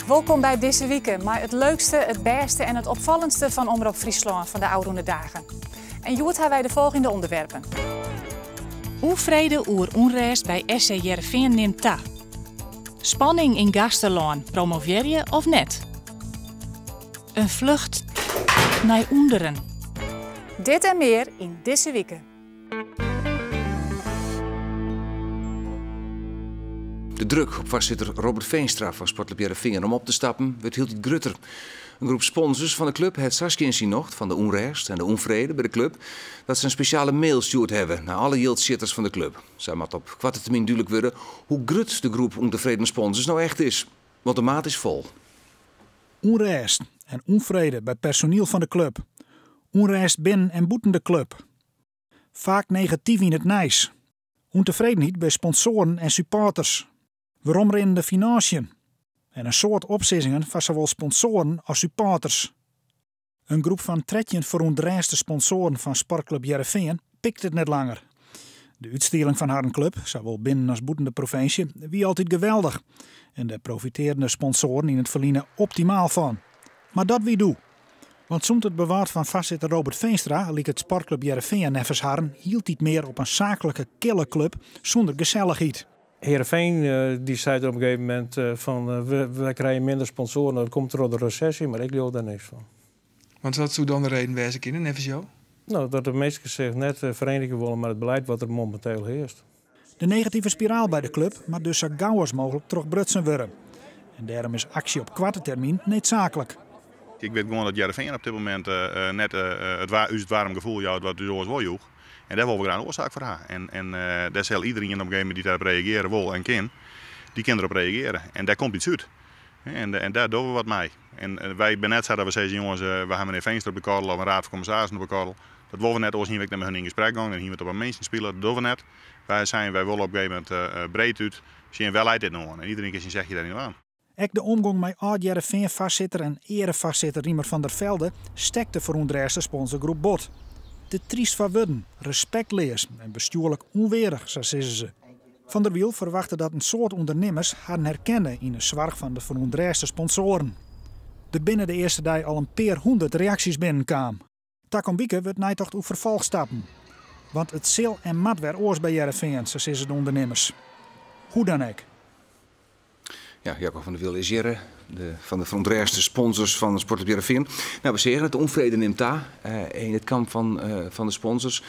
Wolkom by Dizze Wike mei it leukste, it bêste en it opfallendste fan Omrop Fryslân fan de ôfrûne dagen. En hjoed ha wy de folgjende ûnderwerpen. Ûnfrede oer ûnrêst by SC Hearrenfean nimt ta. Spanning yn Gaasterlân, promovearje of net? In flucht nei ûnderen. Dit en mear yn Dizze Wike. De druk op foarsitter Robert Veenstra fan Sportklup Hearrenfean om op te stappen wurdt hieltyd grutter. In groep sponsors fan de klup hat sa skjin syn nocht fan de ûnrêst en de ûnfrede by de klup dat se in spesjale mail stjoerd hawwe nei alle jildsjitters fan de klup. Sa moat op koarte termyn dúdlik wurde hoe grut de groep ûntefreden sponsors no echt is. Want de maat is fol. Ûnrêst en ûnfrede by personiel fan de klup. Ûnrêst binnen en bûten de klup. Faak negatyf yn it nijs. Ûntefredenheid by sponsoaren en supporters. Weromrinnende finânsjen. En in soad opsizzingen foar sawol sponsoaren as supporters. In groep fan 13 ferûntrêste sponsoaren fan Sportklup Hearrenfean pikt it net langer. De útstrieling fan harren klup, sawol binnen as bûten de provinsje, wie altyd geweldich. En dêr profitearren de sponsoaren yn it ferline optimaal fan. Mar dat wie doe. Want sûnt it bewâld fan foarsitter Robert Veenstra liket Sportklup Hearrenfean neffens harren hieltyd mear op in saaklike kille klup sûnder gesellichheid. Hearrenfean dy seit op in gegeven momint fan wy krije minder sponsoaren, dat komt troch de resesje, mar ik leau dêr niks fan. Want wat soe dan de reden wêze kinne, neffens jo? No, dat de minsken sich net ferenigje wolle mei it beleid wat der mominteel hearst. De negative spiraal by de klup moat dus sa gau as mooglik trochbrutsen wurde. En dêrom is aksje op koarte termyn needsaaklik. Ik wit gewoan dat Hearrenfean op dit momint net it ús it waarm gefoel jout wat ús oars wol joech. En dêr wolle we graach in oarsaak foar ha. En dêr sil iderien op in gegeven momint dy't dêrop reagearje wol en kin, dy kin derop reagearje. En dêr komt iets út. En dêr dogge we wat mei. En wy binne net sa dat we sizze, jonges, we ha menear Veenstra op de korrel of in raad fan kommissarissen op de korrel. Dat wolle we net, oars hiene we ek net mei hun yn gesprek gong, dan hiene we it op in minsken spile, dat dogge we net. Wy seinen, wy wolle op in gegeven momint breed út sjen, wêr leit dit no oan? En iderien kin syn sechje dêryn dwaan. Ek de omgong mei âld-Hearrenfean-foarsitter en earefoarsitter Riemer van der Velde stekt de ferûntrêste sponsorgroep bot. Te tryst foar wurden, respektleas en bestjoerlik ûnweardich, sa sizze se. Van der Wiel ferwachte dat in soad ûndernimmers harren herkenne yn 'e soarch fan de ferûntrêste sponsoaren. Der binne de earste dei al in pear hûndert reaksjes binnenkaam. Takom wike wurdt neitocht oer ferfolchstappen. Want it sil en moat wer oars by Hearrenfean, sa sizze de ûndernimmers. Hoe dan ek. Ja, Jacco van der Wiel is hjir, de, fan de ferûntrêste sponsors fan Sportklup Hearrenfean. Nou, we seagen it, de ûnfrede nimt ta yn it kamp fan de sponsors.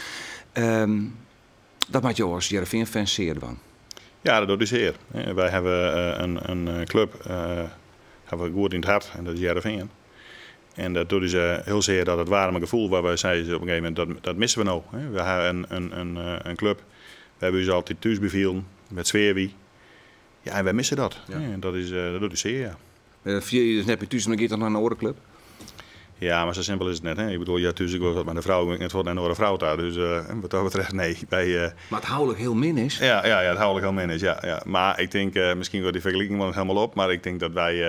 Dat moat jo as Hearrenfean-fan sear dwaan. Ja, dat docht ús sear. Wy hawwe in klup hawwe we goed yn it hert en dat is Hearrenfean. En dat docht ús hiel sear dat it waarme gefoel waar wy sizze op in gegeven momint, dat misse we no. We hawwe in klup wêr't we ús altyd thús by fielen, wêr't sfear wie. Ja, en wy misse dat. En dat is, dat docht ús sear, ja. Maar dan fiel je je dus net mear thús en dan giet toch nei in oare klup? Ja, mar sa simpel is it net. Hè? Ik bedoel, ja, thús ik wol wat mei de frou, ik net fuort nei in oare frou ta. Dus wat dat betreft, nee. Wy, Mar it houlik hiel min is? Ja, ja, ja, it houlik hiel min is, ja, ja. Mar ik tink, miskien wurdt dy fergeliking wol net helemaal op, mar ik tink dat wy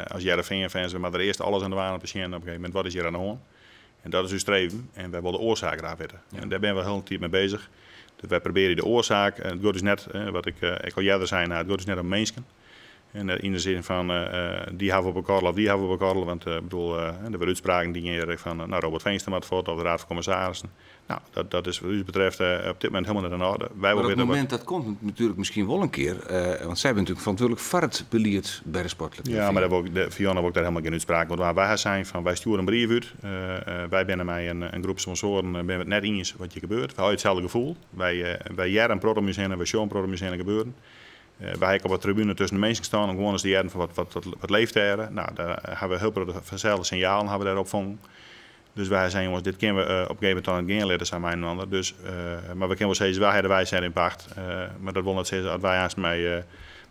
as Hearrenfean-fans, we moatte der earst alles oan dwaan om te sjen op in gegeven momint wat is hjir oan de hân. En dat is ús streven en wy wolle de oarsaak graach witte. En dêr binne we hiel in tiid mei bezich. Dus wy probearje de oarsaak, it giet ús net, wat ik ek al earder sei, it giet ús net om minsken. En yn de sin fan dy hawwe we op 'e korrel of dy hawwe we op 'e korrel. Want ik bedoel, der wurde útspraken dien hjir fan nou, Robert Veenstra moat fuort of de Raad van Commissarissen. Nou, dat is wat ús betreft op dit momint helemaal net oan de orde. Wy Mar dat momint dat komt natuerlik miskien wol in kear, want sy binne natuerlik ferantwurdlik foar it belied by de sportklup. Ja, mar dêr wol ik, Fiona wol ik dêr helemaal gjin útspraak oer dwaan. Wy ha sein fan wy stjoere in brief út. Wy binne mei in groep sponsoaren binne we it net iens wat hjir gebeurt. Wy hawwe itselde gefoel. Wy hearre in protte om ús hinne, wy sjogge in protte om ús hinne gebeuren. Wy ha ek op 'e tribune tusken de minsken staan om gewoan ris te hearren fan wat leeft dêr. Nou, dêr ha we hiel protte deselde sinjalen ha we dêr opfongen. Dus wy seinen, jonges, dit kinne we op in gegeven momint dan net gean litte, sa mei inoar. Dus, mar we kinne wol sizze, wy ha de wijsheid yn pacht. Mar dat wol net sizze, as wy aanst mei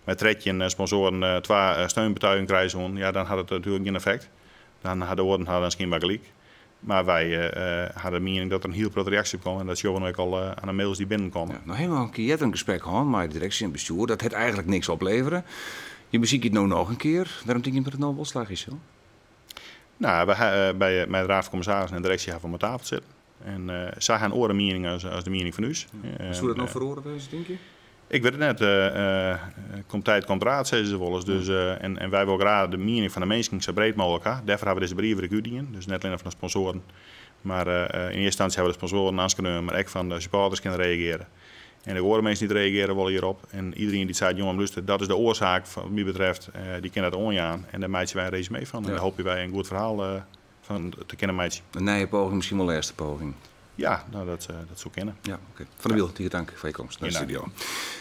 13 sponsoaren twa steunbetuigingen krije soenen, ja, dan hat it natuerlik gjin effekt. Dan ha de oaren dan skynber gelyk. Mar wy ha de miening dat der in hiel protte reaksjes op komme en dat sjogge we no ek al oan de mails dy't binnenkomme. Ja, no hawwe we al in kear earder in gesprek hân mei de direksje en bestjoer. Dat hat eigentlik niks oplevere. Je besykje it no noch in kear. Wêrom tinke je dat it no wol slagje sil? Nou, wy ha by mei de Raad van Commissarissen en de direksje hawwe we om 'e tafel sitten. En sy ha in oare miening as de miening fan ús. Ja. Soe dat no feroare wêze, tinke je? Ik wit it net. Komt tijd, komt raad, sizze se wolris. Dus, en wy wolle graach de miening fan de minsken sa breed mooglik ha. Dêrfoar hawwe we dizze brief ek útdien. Dus net allinnich fan de sponsoaren, mar yn earste ynstânsje hawwe we de sponsoaren oanskreaun, mar ek fan de supporters kinne reagearje. En de oare minsken dy't reagearje wolle hjirop. En iderien dy't seit, jonge, luister, dat is de oarsaak wat my betreft, dy kin dat oanjaan. En dêr meitsje wy in resume fan. En dêr hoopje wy in goed ferhaal fan te kinnen meitsjen. In nije poging, miskien wol lêste poging. Ja, no, dat soe kinne. Ja, oké. Van der Wiel, tige tank foar je komst nei de studio.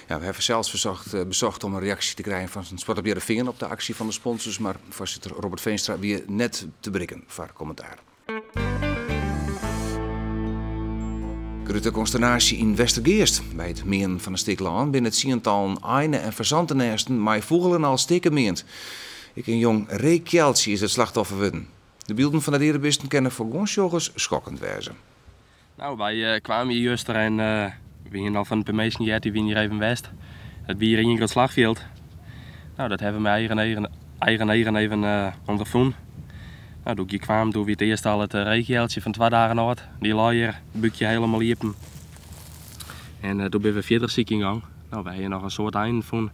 Ja, we hawwe sels fersocht, besocht om in reaksje te krijen fan Sportklup Hearrenfean op de aksje fan de sponsors, mar foarsitter Robert Veenstra wie net te berikken foar kommentaar. Grutte konsternaasje yn Westergeast. By it meanen fan in stik lân binne tsientallen eine- en fazantenêsten mei fûgelen al stikken meand. Ek in jong reekealtsje is it slachtoffer wurden. De bylden fan de deade bisten kinne foar guon sjoggers skokkend wêze. No, wy kwamen hjir juster en we hienen al fan in pear minsken heard, dy wienen hjir even west. It wie hjir ien grut slachfjild. No, dat hawwe we mei eigen eagen, eigen eagen even ûnderfûn. No, doe't ik hjir kwam, doe wie it earst al it reekealtsje fan 2 dagen âld. Dy lei hjir, búkje helemaal iepen. En doe binne we fierder sykjen gong. No, wy hawwe noch in soad einen fûn.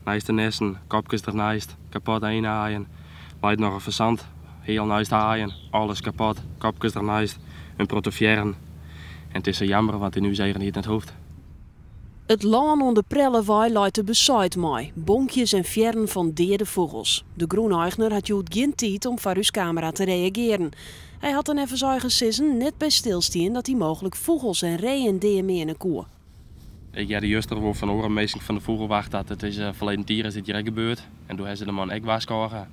Neist de nesten, kopkes derneist, kapot einaaien. Leit noch in fazant, hiel neist de aaien, alles kapot, kopkes derneist, in protte fearren. En it is sa jammer, want yn ús eagen hie it net hoefd. It lân oan de Prellewei leit der besaaid mei bonkjes en fearren fan deade fûgels. De grûneigner hat hjoed gjin tiid om foar ús kamera te reagearjen. Hy hat der neffens eigen sizzen net by stilstien dat hy mooglik fûgels en reeën deameane koe. Ik hearde juster wol fan oare minsken fan de fûgelwacht dat it is ferleden tier is dit hjir ek gebeurd en doe ha se de man ek warskôge.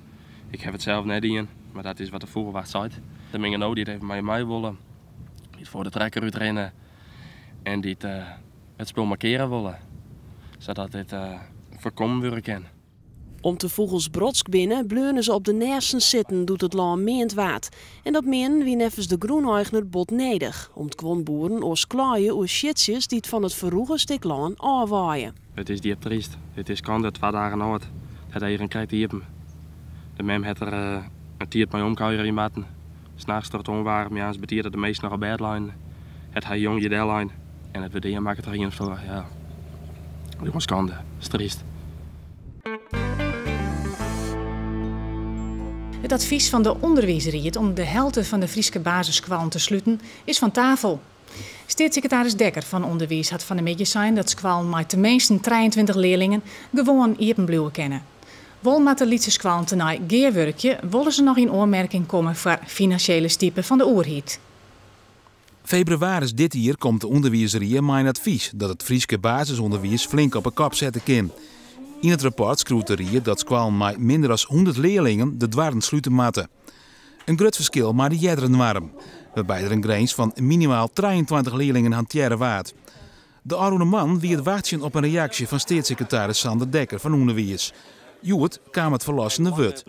Ik haw it sels net dien, mar dat is wat de fûgelwacht seit. De minge no dy't even mei my wolle, dy't foar de trekker útrinne en dy't it spul markeare wolle, sadat dit foarkommen wurde kin. Om't de fûgels brotsk binne, bleaune se op de nêsten sitten doe't it lân meand waard. En dat meanen wie neffens de grûneigner bot nedich, om't guon boeren oars kleie oer sjitsjes dy't fan it ferrûge stik lân ôfwaaie. It is djip tryst. It is skande, 2 dagen âld. Het eagen krekt iepen. De mem hat der in tiid mei omkuierje moatten. Nachts troch it oanwaarmjen, moarns betiid dat de minsken noch op bêd leinen, hat har jong hjir dellein en it wurdt deamakke troch ien of ja, gewoan skande. Is tryst. It advys fan de ûnderwiisried om de helte fan de Fryske basisskoallen te sluten is fan tafel. Steatssekretaris Dekker fan Underwiis hat fan 'e middei sein dat skoallen mei teminsten 23 learlingen gewoan iepen bliuwe kinne. Wol moatte lytse skoallen tenei gearwurkje, wolle se noch yn oanmerking komme foar finansjele stipe fan de oerheid. Febrewaris dit jier komt de ûnderwiisrie mei in advys dat it Fryske basisûnderwiis flink op 'e kop sette kin. Yn it rapport skriuwt de rie dat skoallen mei minder as 100 learlingen de doarren slute moatte. In grut ferskil mei de eardere noarm, wêrby't der in grins fan minimaal 23 learlingen hantearre waard. De ôfrûne moannen wie it wachtsjen op in reaksje fan steatssekretaris Sander Dekker fan Ûnderwiis. Hjoed kaam it ferlossende wurd.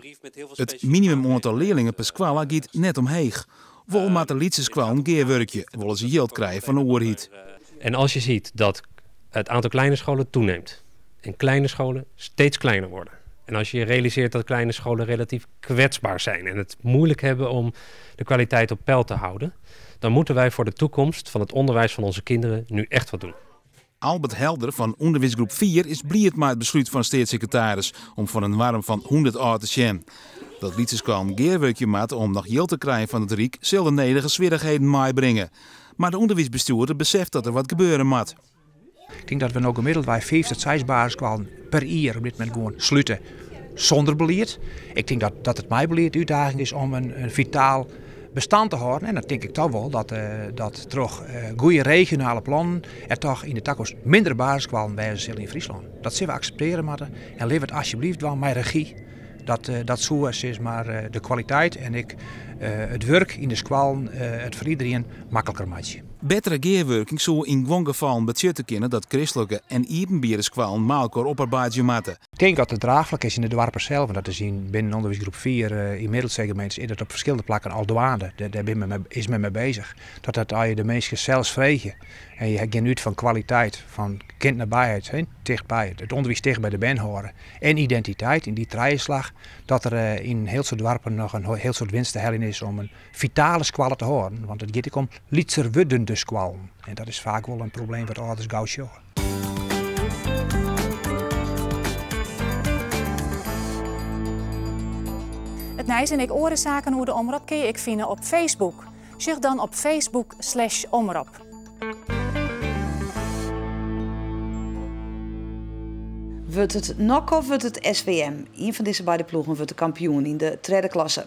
It minimumoantal learlingen per skoalle giet net omheech. Wol moatte lytse skoallen gearwurkje, wolle se jild krije fan de oerheid. En als je ziet dat het aantal kleine scholen toeneemt en kleine scholen steeds kleiner worden. En als je realiseert dat kleine scholen relatief kwetsbaar zijn en het moeilijk hebben om de kwaliteit op peil te houden, dan moeten wij voor de toekomst van het onderwijs van onze kinderen nu echt wat doen. Albert Helder fan ûnderwiisgroep 4 is bliid mei it beslút fan steatssekretaris om fan in noarm fan 100 ôf te sjen. Dat lytse skoallen gearwurkje moatte om noch jild te krijen fan it Ryk sil de nedige swierrichheden meibringe. Mar de ûnderwiisbestjoerder beseft dat der wat gebeure moat. Ik tink dat we no gemiddeld 5 tot 6 basisskoallen per jier op dit momint gewoan slute sûnder belied. Ik tink dat it mei belied de útdaging is om in fitaal bestand te hâlden. En dan tink ik toch wol dat troch goede regionale plannen der toch yn de takomst minder basisskoallen wêze sille yn Fryslân. Dat sille we akseptearje moatte en lit it asjebleaft dwaan mei regy. Dat soe sis mar de kwaliteit en ek it wurk yn de skoallen it foar iderien makliker meitsje. Bettere gearwurking soe yn guon gefallen betsjutte kinne dat kristlike en iepenbiere skoallen mei elkoar oparbeidzje moatte. Ik tink dat it draachlik is yn de doarpen sels, en dat is yn binnen ûnderwiisgroep 4 yn Middelseegemeentes is dat op ferskillende plakken al dwaande. Dêr is men mei bezich. Dat dat as je de minsken sels freegje en je gean út fan kwaliteit, fan kindnabijheid, hè, tichtby, it ûnderwiis ticht by de bern hâlde en identiteit yn dy trijeslach, dat der yn in hiel soad doarpen noch in hiel soad winst te heljen is om in fitale skoalle te hâlden, want it giet ek om lytser wurdende skoallen en dat is faak wol in probleem wat âlders gau sjogge. It nijs en ek oare saken oer de Omrop kinne je ek fine op Facebook. Sjoch dan op Facebook slash Omrop. Wurdt it NOC of wurdt it SVM? Ien fan dizze beide ploegen wurdt de kampioen yn de tredde klasse.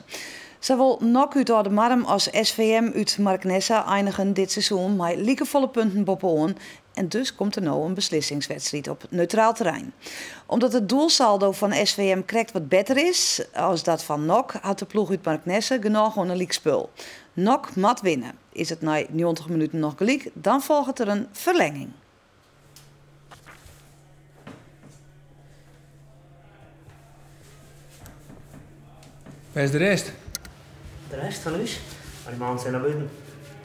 Sawol NOC út Aldemardum as SVM út Marknesse einigen dit seizoen mei likefolle punten boppe-oan en dus komt der no in beslissingswedstriid op neutraal terrein. Omdat it doelsaldo fan SVM krekt wat better is as dat fan NOC, hat de ploech út Marknesse genôch oan in lykspul. NOC moat winne. Is it nei 90 minuten noch gelyk, dan folget der in ferlenging. Wêr is de rest? De rest fan ús? Mar dy mannen sind nei bûten.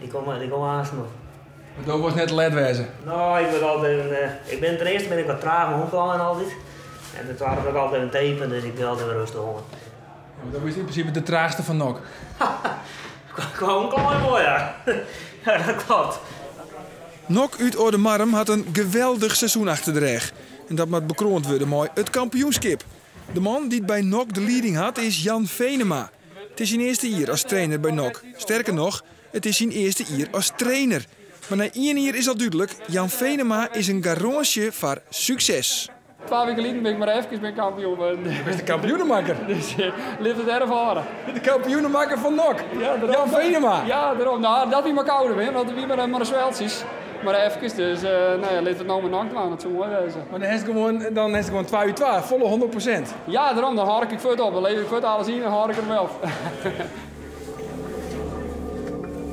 Dy komme, dy komme aanst noch. Want do wolst net let wêze? No, ik wurd altyd even, eh, ik bin ten earste bin ik wat traach mei omklaaien altyd. En ten twadde wurd ik altyd even tapen, dus ik bin altyd even rêstich oan. Ja, do bist yn prinsipe de traachste fan NOC. Kwa omklaaien wol, ja. Ja, dat kloppet. NOC út Aldemardum hat in geweldich seizoen achter de rêch. En dat moat bekroand wurde mei it kampioenskip. De man dy't by NOC de lieding hat is Jan Venema. It is syn earste jier as trainer by NOC. Sterker noch, it is syn earste jier as trainer. Mar nei ien jier is al dúdlik, Jan Venema is in garânsje foar sukses. Twa wiken lyn bin ik mar efkes bin kampioen wurden. Do bist de kampioenemakker. Dus lit it erf hâlde. De kampioenemakker fan NOC, Ja, daarom. Jan Venema. Ja, daarom. Nou, dat wie mar kouder, hè, want wie mar in sweltsjes. Mar efkes, dus nou ja, lit it no mar NOC dwaan, dat soe moai wêze. Mar dan hast gewoan, dan hast gewoan twa út twa, folle 100%. Ja, daarom, dan hâld ik fuort op. Dan lever ik fuort alles yn en hâld ik it op.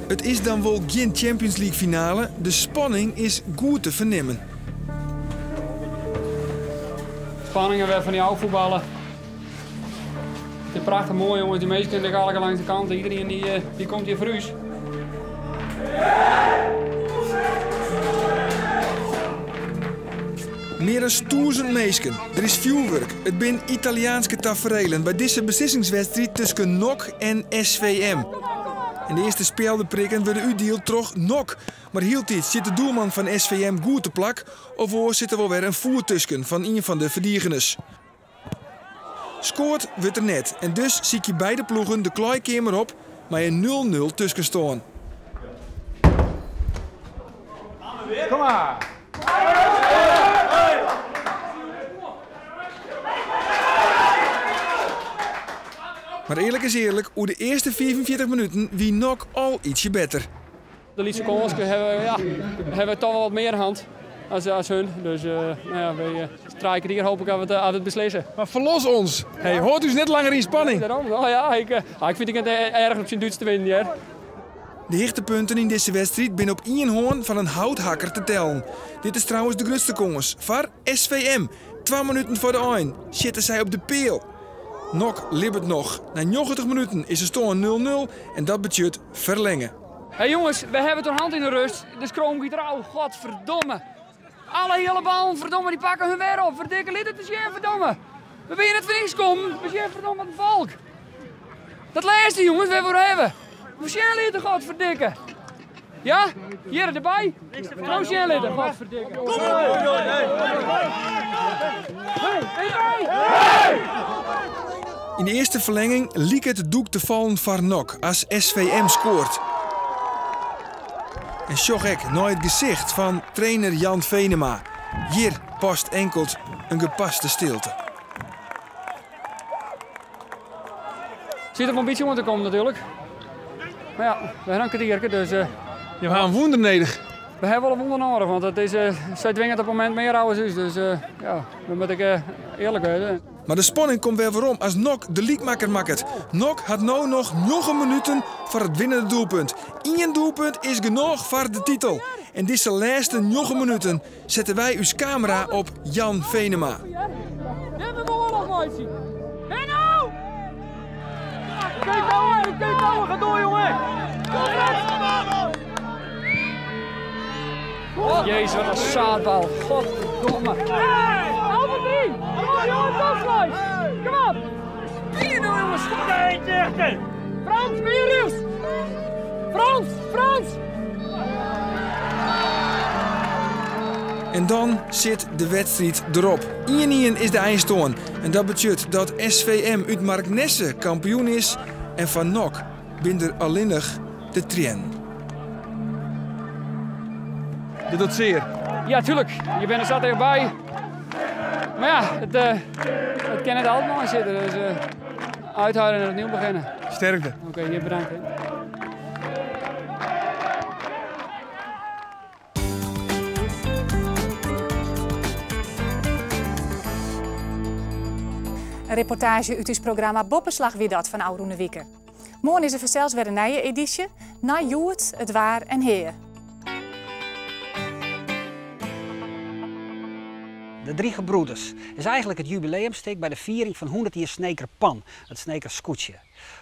It is dan wol gjin Champions League finale, de spanning is goed te fernimmen. Spanningen wer fan dy ôffuotballen. It is prachtich moai jonges, dy minsken ligge allegear langs de kant. Iedereen dy, eh, dy komt hjir foar ús. Mear as 1000 minsken. Der is fjoerwurk. It bin Italiaanske taferelen by dizze beslissingswedstriid tusken NOC en SVM. En de earste spjeldeprikken wurde útdield troch NOC. Mar hieltyd stiet de doelman fan SVM goed te plak of oars sit der wol wer in foet tusken fan ien fan de ferdigeners. Skoard wurdt der net en dus sykje beide ploegen de klaaikeamer op mei in 0-0 tuskenstân. Kom mar! Mar earlik is earlik, oer de earste 45 minuten wie NOC al ietsje better. De lytse kânske hawwe, ja, hawwe we toch wol wat mear hand as, as hun. Dus uh, nou ja, wy uh, trije kertier hoop ik dat we het, dat we het beslissen. Mar ferlos ons! Hey, hâld ús net langer yn spanning. Daarom, oh ja, ik, uh, ik fyn it erch op syn Dútsk te winnen, hear. De hichtepunten yn dizze wedstriid binne op ien hân fan in houthakker te tellen. Dit is trouwens de grutste kâns foar SVM. Twa minuten foar de ein sjitte sy op de peal. NOC libbet noch. Nei 90 minuten is de stân 0-0 en dat betsjut ferlinge. Hey jongens, we hawwe it oer hand yn de rust. De skroom giet rau, godverdomme. Alle hiele ballen, verdomme, dy pakke hun wer op. Ferdikke, lit it ris sjen, verdomme. We binne net foar niks kommen. We sjen verdomme wat in folk. Dat lêste jongens, wêr we oer hawwe. We sjen litte, godverdikke. Ja? Hjir derby? No sjen litte, godverdikke. Kom op! Hey, hey, hey! Yn de earste ferlenging liket it doek te fallen foar NOC as SVM skoart. En sjoch ek nei it gesicht fan trainer Jan Venema. Hjir past inkeld in gepaste stilte. Sit der wol in bytsje oan te kommen natuerlik. Mar ja, we hawwe in kertierke, dus... Je hawwe in wûnder nedich. We hawwe wol in wûnder nedich, want it is, sy dwinge it op it momint mear as ús. Dus ja, we moatte ek earlik wêze. Mar de spanning komt wer werom as NOC de lykmakker makket. NOC hat no noch njoggen minuten foar it winnende doelpunt. Ien doelpunt is genôch foar de titel. En dizze lêste njoggen minuten sette wy ús kamera op Jan Venema. Jezus, wat in saadbal. Godverdomme. Hey, Kom op, jongens, afsluit. Kom op. Spier nou, jongens. Frans, meer Frans, Frans. En dan sit de wedstriid derop. 1-1 is de einstân. En dat betsjut dat SVM út Marknesse kampioen is en foar NOC binne der allinnich de triennen. Dit docht sear. Ja, tuurlijk. Je bent er zat erbij. Maar ja, het, uh, het kan net altijd mooi zitten. Dus uh, uithouden en opnieuw beginnen. Sterkte. Oké, okay, bedankt. Hè. In reportaazje út ús programma Boppeslach wie dat fan ôfrûne wike. Moarn is der fansels wer in nije edysje, nei Hjoed, It Waar en Hea. De Drie Gebroeders is eigenlik it jubileumstik by de fiering fan 100 jier Sneker Pan, it Sneker Skûtsje.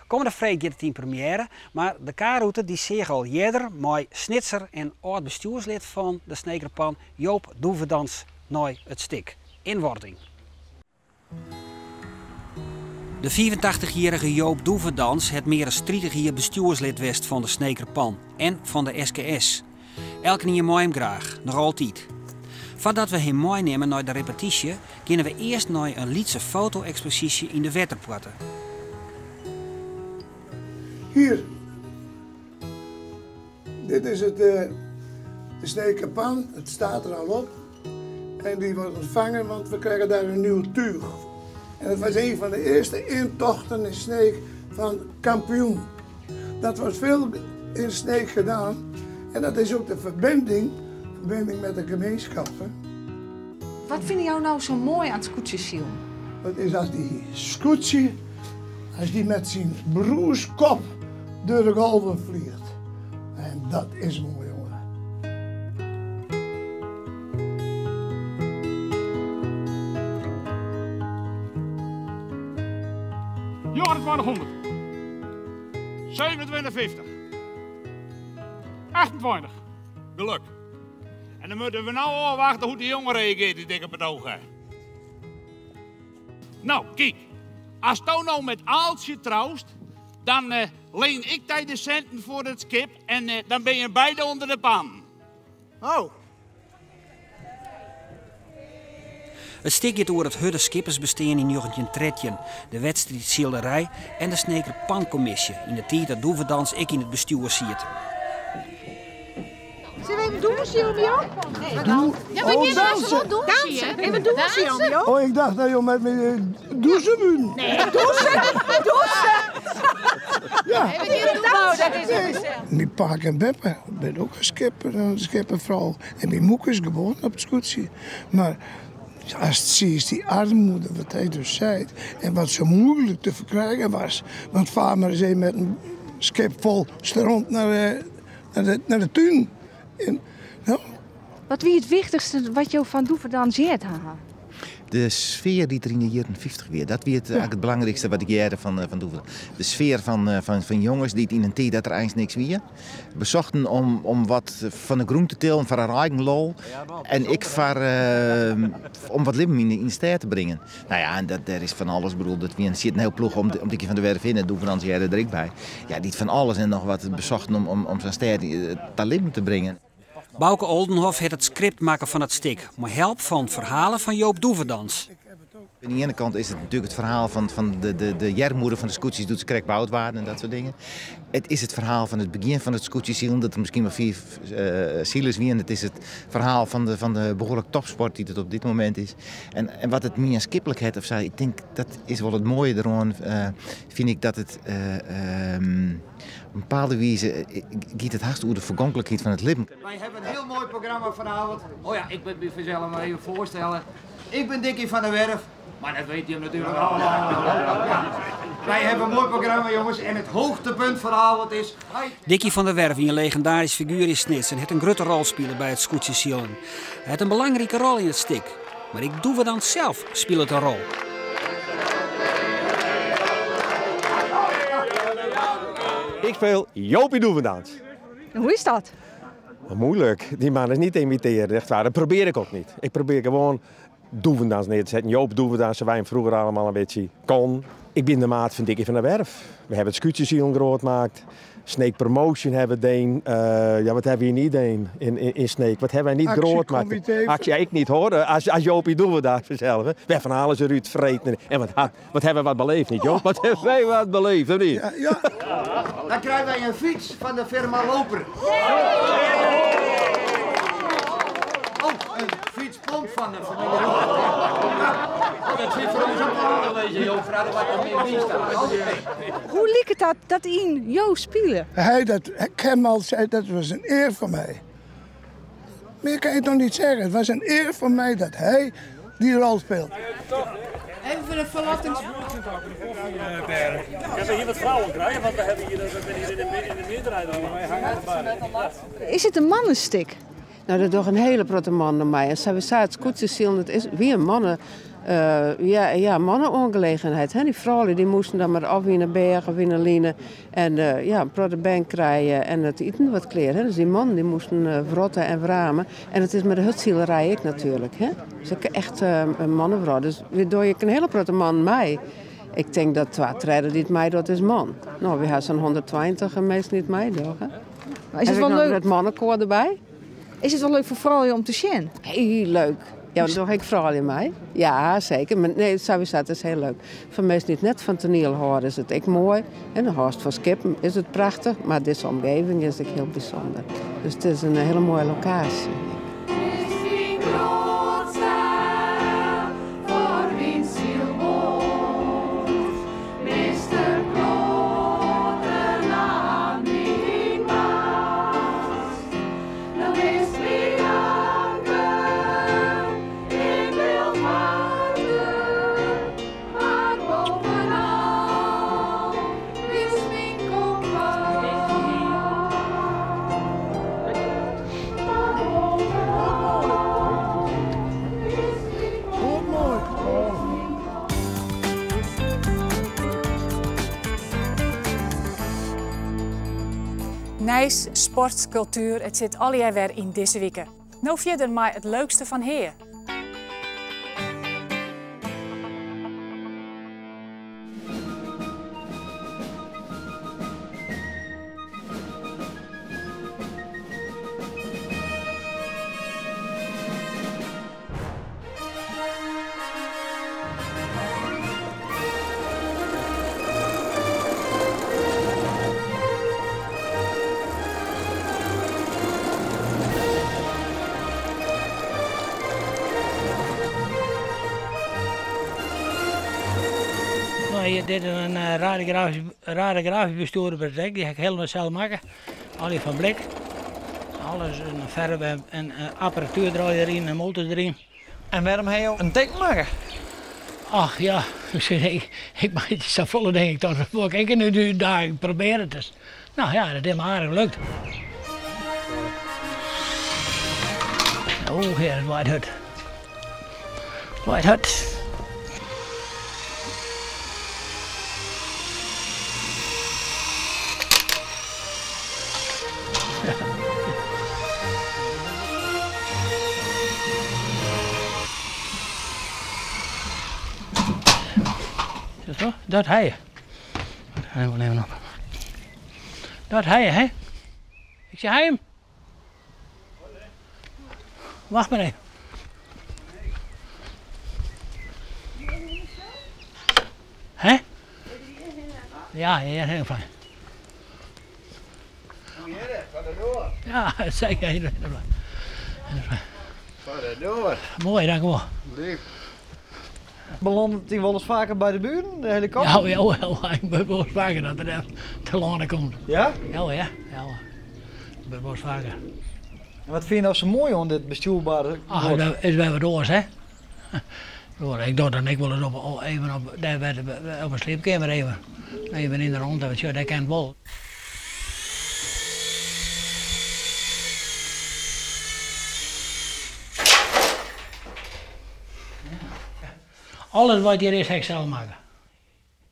Kommende freed giet it yn premjêre, mar de K-rûte dy seach al earder mei Snitser en âld-bestjoerslid fan de Sneker Pan Joop Doevendans nei it stik In Wording. De 85-jierrige Joop Doevendans hat mear as 30 jier bestjoerslid west fan de Sneker Pan en fan de SKS. Elkenien mei him graach, noch altyd. Foardat we him meinimme nei de repetysje, geane we earst nei in lytse foto-eksposysje yn de Wetterpoarte. Hier. Dit is het, de Sneker Pan. Het staat er al op. En die wordt ontvangen, want we krijgen daar een nieuw tuig. En het was een van de eerste intochten in Sneek van kampioen. Dat wordt veel in Sneek gedaan. En dat is ook de verbinding, verbinding met de gemeenschap. Hè. Wat fine jo no sa moai oan it skûtsjesilen? Dat is as dy skûtsje, as dy mei syn broerskop deur de golven fljocht. En dat is moai, jonge. 2900. 27,50. 28. Geluk. En dan moeten we nou ôfwachtsje hoe't de jonge reagearret dy't ik op it each ha. No, kyk. Asto no mei Aaltsje troust, dan uh, leen ik dy de sinten foar it skip en uh, dan binne je beide ûnder de pan. Oh. It stik giet oer it hurde skippersbestean yn 1913, de wedstriidsilerij en de Sneker Pankommisje yn de tiid dat Doevendans ek yn it bestjoer siet. Sille we even dûnsje om jo? Ja, we gean dansen. Dansen. Even dûnsje om jo. Oh, ik dacht dat jo mei my dûse woenen. Nee, dûse. Dûse. Ja. Nou, dat is het. Myn pake en beppe binne ek in skipper en in skipperfrou. En myn moeke is geboren op it skûtsje. Mar ast siest dy earmoede, wat hy dus sei, en wat sa muoilik te ferkrijen wie. Want faar mar ris even mei in skip fol stront nei de tún. En, no. Wat wie it wichtichste wat jo fan Doevendans heard hawwe? De sfear dy't der yn de jierren 50 wie, dat wie it, ja. it belangrykste wat ik hearde fan Doevendans. De sfear fan jonges dy't yn in tiid dat der eins niks wie, besochten om wat fan de grûn te tillen foar har eigen lol en ek foar, om wat libben yn de stêd te bringen. No ja, en dat, dêr is fan alles bedoeld. Dat wie in, siet in hiel ploech om, om Dikkie van der Werf hinne, Doevendans hearde der ek by. Ja, dy't fan alles en noch wat besochten om sa'n stêd ta libben te bringen. Bouke Oldenhof hat it skript makke fan it stik, mei help fan ferhalen fan Joop Doevendans. Oan de iene kant is it natuerlik it ferhaal fan de earmoede fan de skûtsjes doe't se krekt boud waarden en dat soart dingen. It is it ferhaal fan it begjin fan it skûtsjesilen, dat der miskien mar fiif silers wienen. It is it ferhaal fan de behoarlik topsport dy't it op dit momint is. En wat it mienskiplik hat of sa, ik tink dat is wol it moaie deroan, fyn ik dat it op in bepaalde wize giet it hast oer de fergonklikheid fan it libben. Wy hawwe in hiel moai programma fanavond. Oh ja, ik moat my fansels mar even foarstelle. Ik bin Dikkie van der Werf, mar dat witte jim natuerlik al. Wy hawwe in moai programma, jonges, en it hoogtepunt fanavond is. Dikkie van der Werf wie in legindarysk figuer yn Snits en hat in grutte rol spile by it skûtsjesilen. Hy hat in belangrike rol yn it stik, mar ek Doevendans sels spilet in rol. Ik speel Jopie Doevendans. Hoe is dat? Moeilijk. Die man is niet te imiteren, echt waar. Dat probeer ik ook niet. Ik probeer gewoon Doevendans neer te zetten. Joop Doevendans, wij hem vroeger allemaal een beetje kon. Ik ben de maat van Dikkie van der Werf. We hebben het skûtsjesilen groot gemaakt. Sneek Promotion hebben we deen. Ja, wat hebben we hier niet deen in Sneek? Wat hebben wij niet groot gemaakt? Actie, ja, ik niet hoor. Als Jopie doen we dat vanzelf. Hè. Wij van alles eruit vreten. En wat hebben we wat beleefd, niet Joop? Wat hebben wij wat beleefd, of niet? Ja, ja. Dan krijgen wij een fiets van de firma Loper. Oh, een fietspomp van de familie Loper. Oh, dat zit voor ons ook wel aan te lezen, Joop. Vraag wat er meer in staat. Hoe liep het dat in jou spelen? Hij dat, ik heb al zei, dat was een eer voor mij. Meer kan je toch niet zeggen. Het was een eer voor mij dat hij die rol speelt. Even voor de verlattings... We hebben hier wat vrouwen krijgen, want we hebben hier, we zijn hier in de meerderheid. Is het een mannenstik? Nou, dat doet een hele grote man naar mij. En ze zei, het koetsenziel, het is weer mannen. Ja, ja, mannenaangelegenheid. Hè? Die vrouwen die moesten dan maar of in een berg of in een line. En ja, een grote bank krijgen en het eten wat kleren. Hè? Dus die mannen die moesten wrotten en wramen. En het is met de hutzielerij ik natuurlijk. Hè? Dus ik echt een mannenvrouw. Dus waardoor ik een hele grote man mij. Ik denk dat 2 derde niet mij dat is man. Nou, we hebben zo'n 120 en meestal niet mij toch. Hè? Maar is het Heb wel ik nog leuk? het mannenkoor erbij? Is het wel leuk voor vrouwen om te zien? Heel leuk. Ja, want toch ik vooral in mij. Ja, zeker. Maar nee, sowieso, het is heel leuk. Voor mensen die het net van toneel horen is het echt mooi. En de horst van Skippen is het prachtig. Maar deze omgeving is ook heel bijzonder. Dus het is een hele mooie locatie. Nijs, sport, cultuur, het zit al jaar weer in deze weken. Nou verder maar het leukste van Heer. Dit is een radiografie bestuurder bij het dek. Die heb ik helemaal zelf maken. Al die van blik. Alles een verf en apparatuur draai erin, een motor erin. En waarom heb je een dek maken? Ach ja, ik maak het zo volle denk ik dat ik ik nu daar, ik probeer het eens. Nou ja, dat is me aardig gelukt. Oh, hier, het waait hard. Het waait hard. Zo, dat hij. Dat we nemen op. Dat hij, hè? Ik zeg hij hem. Wacht maar even. Hè? Ja, ja, heel fijn. Ja, zeker. Heel fijn. Mooi, dank u wel. Lief. Belandt hij wel eens vaker bij de buren, de helikopter? Ja, ja, ja, ik ben wel eens vaker dat er te landen komt. Ja? Ja, ja, ja. Ik ben wel eens vaker. En wat vind je nou zo mooi aan dit bestuurbare Ach, boot? dat is wel wat oors, hè? Ik doe dan ik wel eens op, even op, daar bij de, op een sleepkamer even. Even in de rondte, want ja, dat kan wel. Alles wat hier is, ga ik zelf maken.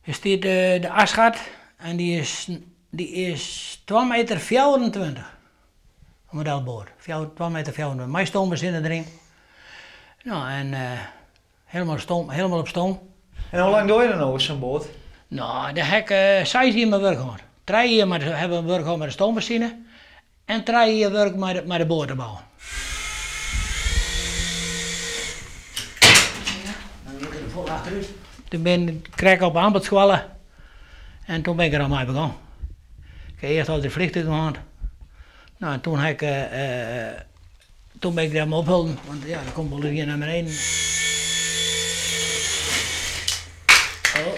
Er staat de asgat en die is 2,24 meter. Een modelboot, 2,24 meter. Mijn stoom zitten erin. Nou, en helemaal, stoom, helemaal op stoom. En hoe lang doe je dan nou zo'n boot? Nou, daar heb ik 6 jaar mijn werk gehad. Trije jier mei de, hawwe we wurk hân mei de stoommasine en trije jier wurk mei de, mei de boat te bouwen. Dan giet er fol achterút. Toen bin ik krekt op de ambachtsskoalle en toen bin ik der al mei begûn. Ik ha earst al de vliegtuigen hân. Nou, en toen ha ik, toen bin ik dêrmei opholden, want ja, der komt wol ien nei beneden. Oh.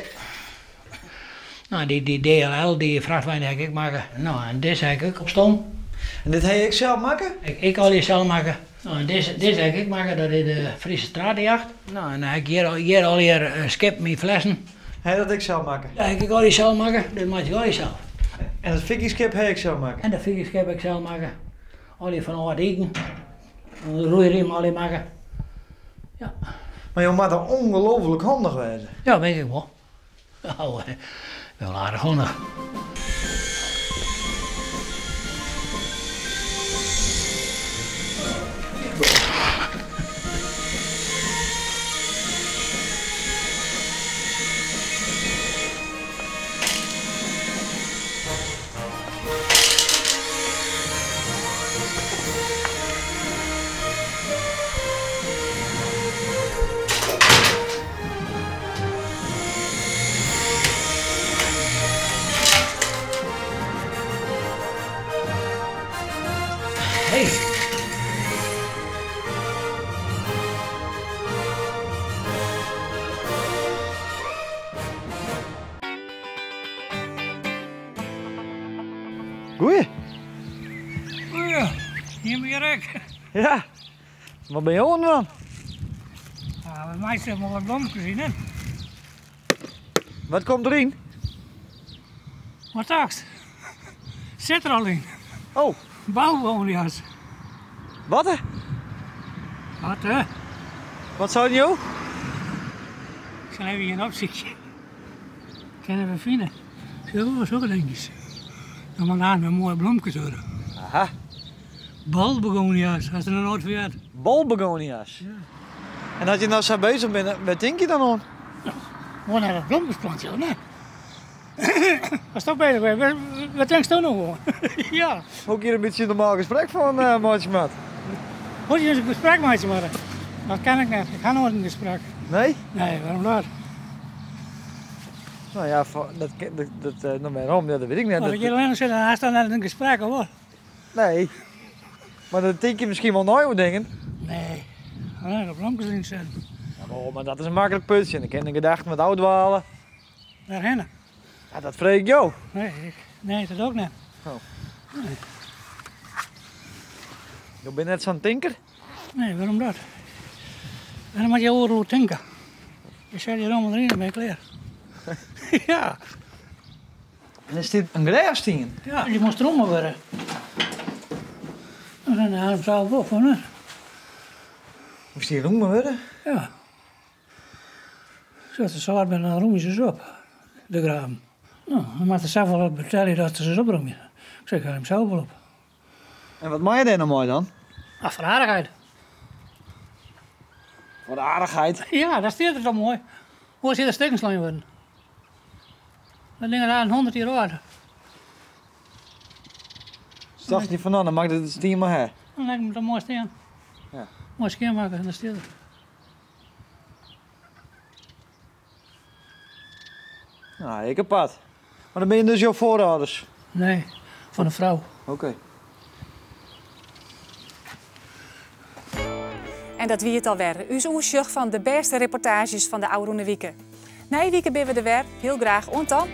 Nou, dy, dy DLL, dy frachtwein ha ik ek makke. Nou, en dizze ha ik ek op stoom. En dit ha je ek sels makke? Ik, ek allegear sels makke. Nou, en dizze, dizze ha ik ek makke, dat is de Friese Stratenjacht. Nou, en dan ha ik hjir, hjir allegear skippen yn flessen. Ha je dat ek sels makke? Dat ha ik ek allegear sels makke, dit meitsje ik allegear sels. En it Vikingskip ha je ek sels makke? En dat Vikingskip ha ik sels makke. Allegear fan âld iken. De roeiriem allegear makke. Ja. Mar jo moatte ongelooflik handich wêze. Ja, weet ik wol. Oh, wel aardich handich. Hey. Goeie. Goeie, hier ben je ek. Ja, wat ben je oan dan? Ja, we meitsje mar wat blomkes yn, hè. Wat komt deryn? Wat tochtst? Sit der al yn. Oh. Bolbegonia's. Wat hè? Wat hè? Wat sei jo? Ik sil even ien opsykje. Kin even fine. Sjoch, sokke dinkjes. Dan moat aanst wer moaie blomkes wurde. Aha. Bolbegonia's, hast der noch noait fan heard? Bolbegonia's? Ja. En as je no sa bezich binne, wêr tink je dan oan? Moai nei dat blomkesplantje, of net? Ast bezich bist, wêr tinksto no oan? Ja. Hoe ik hjir in bytsje in normaal gesprek fan meitsje moat? Hoe je in gesprek meitsje moatte? Dat ken ik net. Ik ha noait in gesprek. Nee? Nee, wêrom dat? No ja, dat, dat, dat, no wêrom? Ja, dat wit ik net. As ik hjir allinnich sit, dan hast dan net in gesprek, of wat? Nee. Mar dan tink je miskien wol nei oer dingen. Nee, allinnich de blomkes deryn setten. Ja, maar, mar dat is in maklik putsje. Dan kinne de gedachten wat ôfdwale. Wêrhinne? Ja, dat freegje ik jo. Nee, ik, nee, dat ook net. Oh. Nee. Jo binne net sa'n tinker? Nee, wêrom dat? Wêrom moat je oeral oer tinke? Je set je rommel deryn en ben je klear. Ja. En is dit in grêfstien? Ja, dy moast romme wurde. En dan haal ik zelf op, hoor. Moast dy romme wurde? Ja. As se sâlt binne, dan rûmje se se op, de graven. No, dan moat er safolle betelje dat se se oprûmje. Ik sei, ik haal him sels wol op. En wat mei je dêr no mei dan? Ah, foar de aardichheid. Foar de aardichheid? Ja, dat stiet der toch moai. Oars hie er stikken slein wurden. Dat ding is al 100 jier âld. Dus tocht je fan no, dan moat ik dit stien mar ha. Dan lit ik him toch moai stean. Ja. Moai skjinmakke en dan stiet er. Nou, ik apart. Mar dan binne dus jo foarâlders? Nee, fan de frou. Oké. En dat wie it alwer. Us oersjoch fan de bêste reportaazjes fan de ôfrûne wike. Nije wike binne we der wer. Hiel graach oant dan.